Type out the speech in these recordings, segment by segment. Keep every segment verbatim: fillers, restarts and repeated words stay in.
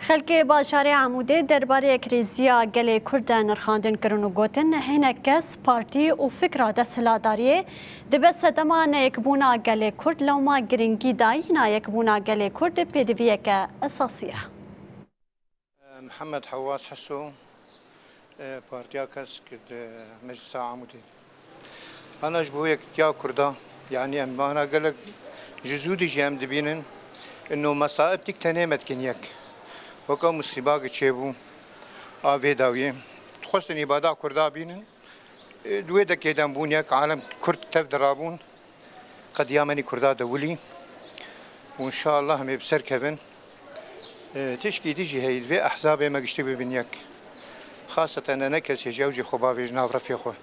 Xelkê bajarê Amûdê derbarê yekrêziya gelê Kurd de nirxandin kirin û gotin, hinek kes, partî û fikra desthilatdariyê dibe sedema neyekbûna gelê Kurd, lewma giringî dayîna yekbûna gelê Kurd pêdiviyeke esasî ye. Mihemed Hewaz Heso, e, Partiya Kesk di Meclisa Amûdê. Ana ji bo yekitiya Kurda, yanî em ana gelek ji zû de jî em dibînin, ino mesaib tik tenê me dikin yek. Weka musîba ki çêbû, a vê dawiyê. Dixwestin îbada Kurda bînin, e, di wê dekê de em bûn yek, alem Kurd tev dirabûn. Qediya me nî Kurda de wilî û înşallah em ê bi ser kevin. E, tişkî dî jî heyî, divê ehzabê me giştî bibin yek. Xaseten ne kesê jî ew jî xwe bavêjin nav refê xwe.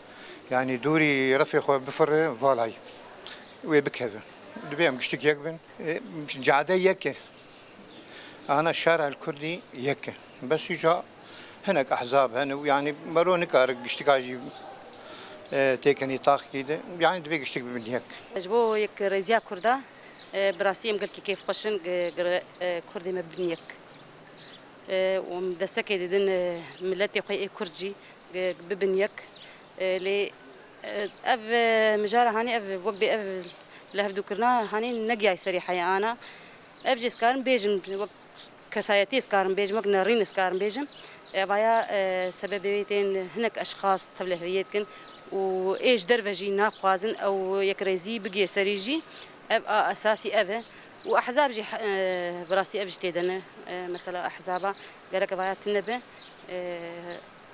Yanî dûrî refê xwe bifire valay. Wê bikeve. Divê em giştik yek bin. E, cade yek e. Ana şara el Kurdî yek e. Bes îca hinek ehzab hene û yanî mero nikare giştika jî, e, têkenî taxkî de. Yanî divê giştik bibin yek. Ji bo yekrêziya Kurda, e, bi rastî em gelkî kêfxweş in, gi-, gi-, e, Kurdê me bibin yek. E, û em destekê didin, e, miletê xwe ê Kurd jî, e, bibin yek. E, lê, e, ev, e, mijara hanî ev, wek bê ev lihevdûkirina hanî negiyay serî heya ana. Ev jî ez karim bêjim, wek kesayetî ez karim bêjim, wek nerîn ez karim bêjim. Evaya, e, sebebê wê tên hinek eşxas tevliheviyê dikin û ê ji derve jî naxwazin ew yekrêzî bigihê serî jî. Ev a esasî ev e. Û ehzab jî, e, bi rastî ev jî tê de ne. E, mesela ehzaba gerek evaya tune be. E,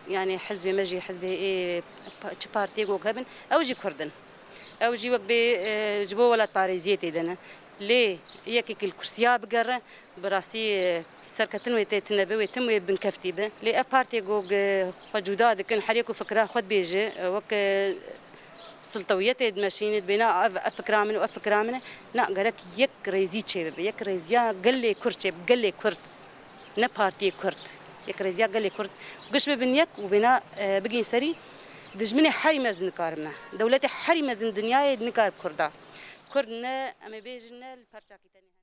yanî hizbê me jî, hizbê ê pa-, çi partiyê ku hebin, ew jî Kurd in. Ew jî wek bê, e, ji bo welatparêziyê tê de ne. Lê yekê ku li kursiya bigere, bi rastî, e, serketin wê tê tune be, wê tim wê binkeftî be. Lê ev partiyê ku gi-, xwe cuda dikin, her yek û fikra xwe dibêje, e, wek, e, siltewiyetê dimeşîne, dibêne ev, ev fikra min û ev fikra min e. Na, gerek yek rêzî çêbibe, yek rêziya gelê Kurd çêbibe, gelê Kurd. Ne partiyê Kurd. Yekrêziya gelê Kurd. Giş bibin yek û bêna, e, bigihîn serî. Dijminê herî mezin nikar me. Dewletê herî mezin dinyayê nikar Kurda. Kurd ne, em ê bêjin ne li perçakî tenê.